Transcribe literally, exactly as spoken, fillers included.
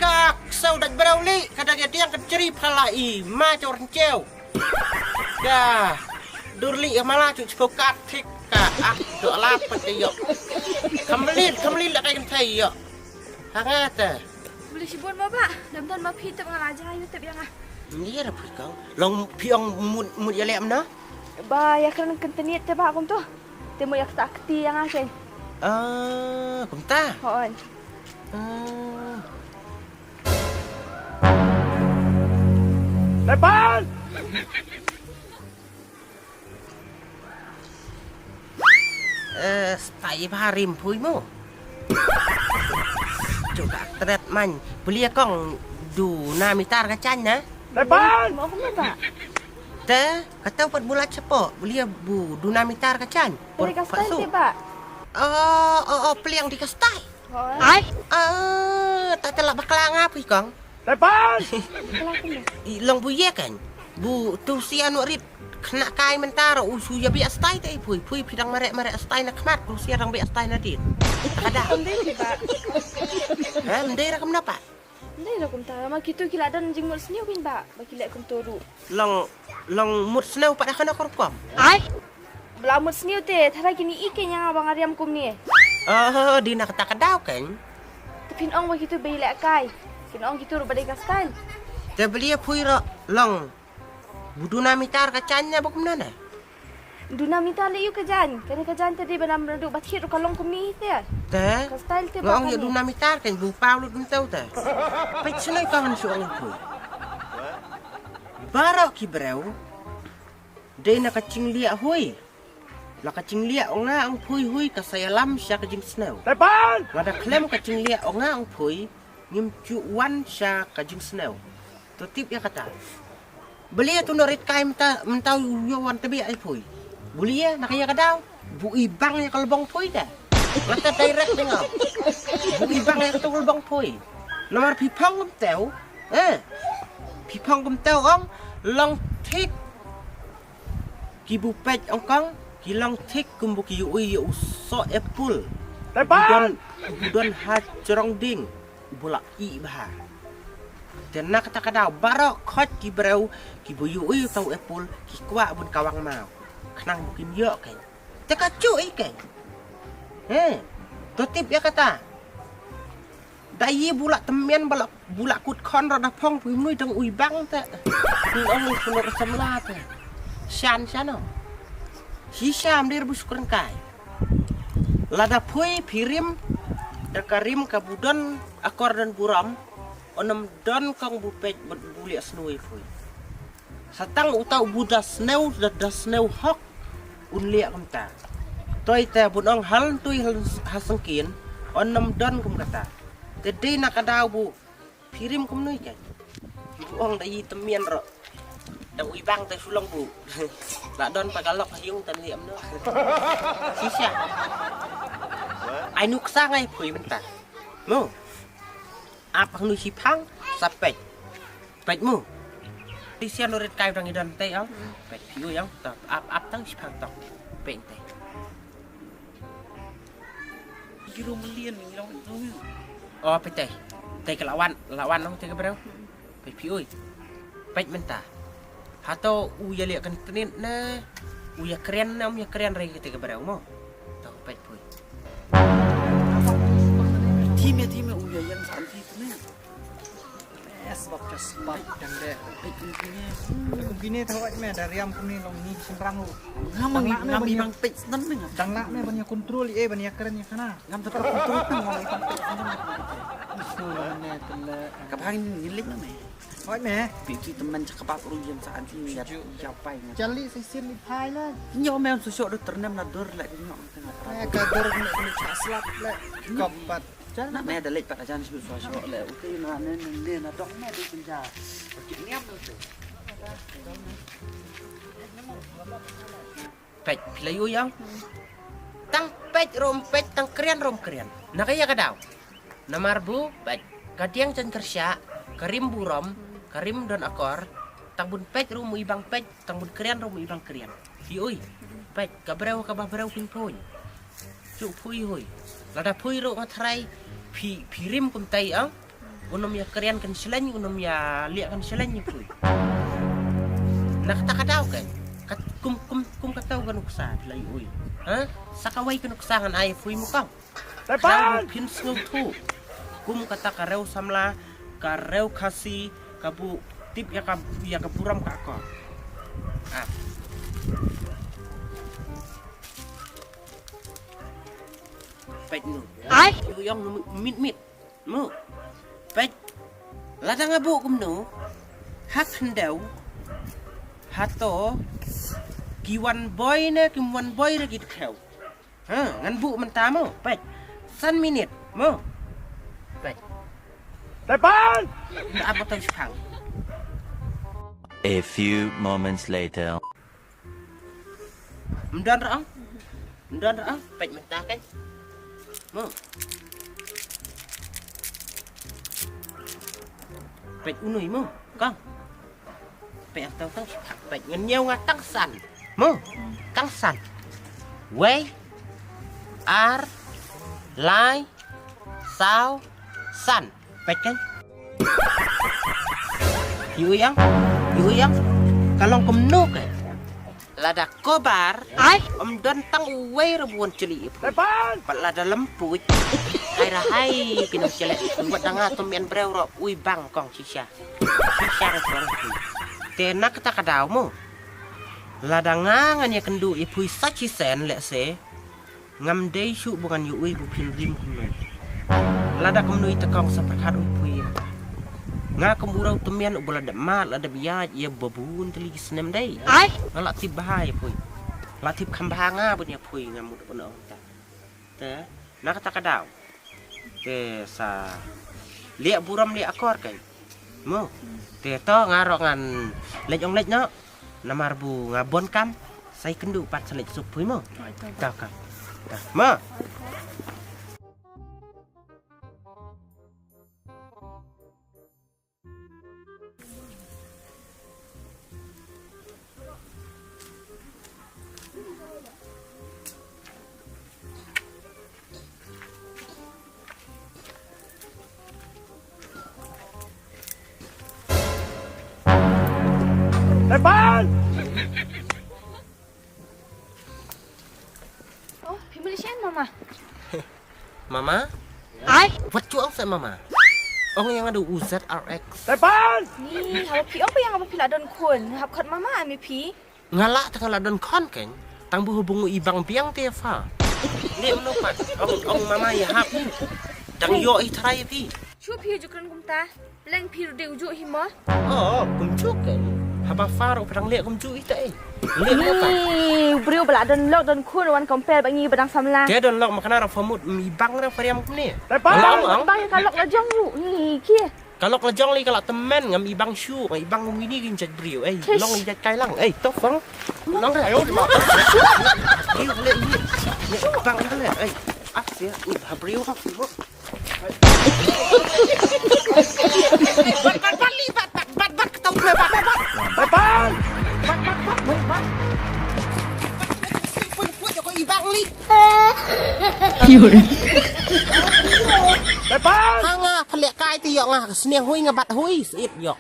Ka ksew da brau li, ka da ka diang ka jri phala i ma jor ncheu. Ka dur li ka mala chu chpo kat thik ka ah do alat pat ka yo. Kamlin kamlin la kai kan thai yo. Hanga ta. Beli shibun ba ba, dam don ma phi tep nga la jai yu tep yang ah. Ni ra phi kau. Long phi ong mut mut ya lem na. Ba ya kren kan teniet te ba kum tu. Te mut ya kata kti yang ah ken. Ah, kumta. Hoi. Ah. Lepas. Eh, stai ba rim phui mo. Chuka tret man. Beli kong du na mitar ka chan na. Lepas. Mo kum ba. Te kata pat bulat sepo. Beli bu du na mitar ka chan. Beli ka stai te ba. Oh, oh, oh, peliang di ka stai. Ai. Ah, ta tela bakla nga pui kong. Tepan. I long bu ye kan. Bu tu sia no rit. Kena kai mentar u su ya biak stai te pui pui pidang marek marek stai na khmat tu sia dang biak stai na din. Kada. Ndai ba. Ha, ndai ra kam napa. Ndai ra kum ta ma kitu kila dan jingmut sniu kin ba. Ba kila kum toru. Long long mut sniu pada khana kor kom. Ai. Bla mut sniu te, thara kini ike nyanga bang ariam kumni. Oh, di na kata ka daw kan. Te phin ong ba kitu bei lek kai. Phin ong kitu ru badai ka style. Te beli phui ro long. Bu du na mitar ka chan nya ba kumna na. Du na mitar le yu ka jan. Kani ka jan te di banam du ba thir ka long kumni te. Te. Ka style te ba ong ya du na mitar kan bu pau lu dum tau te. Pech sniu ka han su ong phui. Baro ki breu. Dei na ka chingliak hui. La ka chingliak ong nga ong phui hui ka sayalam sha ka jingsnew. Tepan. Nga da khlem ka chingliak ong nga ong phui ngim chu wan sha ka jingsnew. To tip ya kata. Belia tu no rit kai menta menta u yo wan tebi ai phui. Bulia na ka ya ka daw. Bu i bang ya ka lebong phui da. Kata direct dengan. Bu i bang ya ka tu lebong phui. Nomor pipang kem teu. Eh. Pipang kem teu ong long thik. Ki bu peit ong kong ki long thik kum bu ki yu ui yu so apple. Tepan. Bu don ha jrong ding bu la i bha. Te na kata ka daw baro khot ki breu ki bu yu ui tau apple ki kwah bun kawang mau. Khnang bu kim yo kai. Te ka chu i kai. He. To tip ya kata. Da yi bulak temian bulak bulak kut khon ra da phong pui mnui dang ui bang te. Ni ong sunur samla te. Shan shan no. Hi sham dir bu sukren kai. Lada pui pirim da karim ka budon akor dan buram. Onom don kong bu pej bet buliak snui pui. Satang uta u bu da snew da da snew hok un liak kumta. Toi te bun ong hal tui hal hasengkin on nam don kum kata. Te dei na ka daw bu pirim kum nui kan. Bu ong da yi temian ro. Da ui bang te sulong bu. La don pa ka lok yung tan liam no. Sisa. Ai nuk sa ngai pui menta. Mo. Ap hang nu shi phang sa pej. Pej mu. Ti sian lurit kai dang idan te ang. Pej piu yang ta ap ap tang shi phang tong. Pej te. Kiru melian ni long tu. Oh pej te. Te ke lawan lawan nong te ke berau. Pej piu. Pej menta. Hato u ya liak kan tenit na u ya kren na um ya kren rei kita ke berau mo. Tau pej pui. Time time u ya yang santi tenit. Yes bab jas bab dang de. Pej pui ne. Kum kine tau me da riam kum ni long ni sembrang u. Ngam ngam bang pej nan me. Dang lak me ban ya kontrol eh ban ya kren ya kana. Ngam tau kontrol tang ngam bang pej nan. Isu ne tele. Kapang ni lik na me. Hoi me. Pi ki teman cakap apa ru yang saat ini ya ya pai na. Jali sisin di pai na. Nyo me su sok do ternem na dur lek nyo tengah. Eh ka dur ni ni chak slap lek. Kopat. Nak me ada lek pat ajan su sok lek. Uti na ne ne na dok me di senja. Okey niam tu. Pej pila yu yang. Tang pej rom pej tang krian rom krian. Nak ya ka daw. Namar bu pej ka diang jan kersha ka rim burom ka rim don akor. Tang bun pej rum ibang pej tang bun krian rum ibang krian. Hi ui pej ka breu ka ba breu pin pun. Chu phui hui. Lada phi ruh nga tharai phi, phi rim kumtai ong. Unym ïa kren kan shleng, unym ïa lieh kan shleng ïa phi. Na kata ka daw kan. Kat kum, kum, kum kata ka nuksa la ïohi. Ha? Sa kawei ka nuksa ngan ai phi mukam. Tepan! Phin sngewthuh. Kum kata ka rew samla, ka rew Khasi, ka buh tip ïa ka, ïa ka burom ka akor. Ah. Peit nu. Ai. Ïoh ïong nu mit mit. Mo. Peit. Lada nga buh kumno. Ha khyndew. Hato. Ki wan boi ne, kim wan boi ne ki dkhew. Ha, ngan buh mynta mo. Peit. San minit. Mo. Peit. Tepan! Apa tau shipang. A few moments later. Mdon rong. Mdon rong. Peit mynta kan. Mo. Peit unui mo. Kong. Peit tau tang. Peit ngan ñiew nga tang san. Mo. Tang san. Wei. Ar. Lai. Saw. San. Peit kan. Ïoh ïong. Ïoh ïong. Ka long kumno kan. Lada kobar. Ai. Ym don tang uwei ruh ba wan chili ïa phi. Tepan! Pat lada lem puit. Hai ra hai ki nongchili. Wat da nga tymmen briew ruh uwei bang kong shisha. Shisha ruh kong. Te na kata ka daw mo. Lada nga ngan ïakynduh ïa phi sa shisien lehse. Ngam dei shuh ba ngan ïohi ba phin rim kumno. Lada kumno ïa te kong sa pyrkhat ïa phi. Nga kum u rew tymmen uba la dep mad la dep ïaid ïa babun tylli ki snem dei. Ai. Nga la tip bha ïa phi. La tip kham bha nga ban ïa phi nga mut ban ong ta. Te na kata ka daw. Te sa lieh burom lieh akor kan. Mo. Te to nga ruh ngan leit ong leit noh. Namar ba nga bun kam. Sa ïakynduh pat sa leit suk phi mo. Oi, to. To kam. To. Mo. Tepan! Oh, phi mlien shen mama. Mama? Ai. Wat ju ong sa mama. Ong ïa nga da u Z R X. Tepan! Ni, haba phi ong ba ïa nga ba phi la don khun, hap khot mama me phi. Nga lah te nga la don khun keiñ. Tang ba haba ngu i bang biang te pha. Ni mano pat. Ong, ong mama ïa hap ni. Dang ïoh i trai phi. Shu phi ju kren kumta. Leng phi ruh dei u juh hi mo. Oh, kumjuh keiñ. Haba pha ruh pha dang leh kumjuh ita eh. Leh mo pat. Ni, u briew ba la don lok don khun wan compare ba ngi ba dang samla. Te don lok ma kane ruh pha mut i bang ruh pha riam kumne. Tepan! Bang, bang ka lok la jong u. Ni, ki. Ka lok la jong li ka la tymmen ngam i bang shu, ngam i bang kum ini kin jait briew. Ei, long i jait kai lang. Ei, to fang. Long re. Ayo, di ma. Briew le ini. Bang le. Ei, ap sia. Ui, ha briew ha. Bat, bat, bat, li, bat, bat, bat, bat, ketawa gue, bat, bat, bat. Bat, bat. Bat, bat, bat, bat, bat. Pun, pun, joko ibang li. Bat, bat. Ha nga, pynleh kai ti ïoh nga, sniang hui nga bat hui, sip ïoh.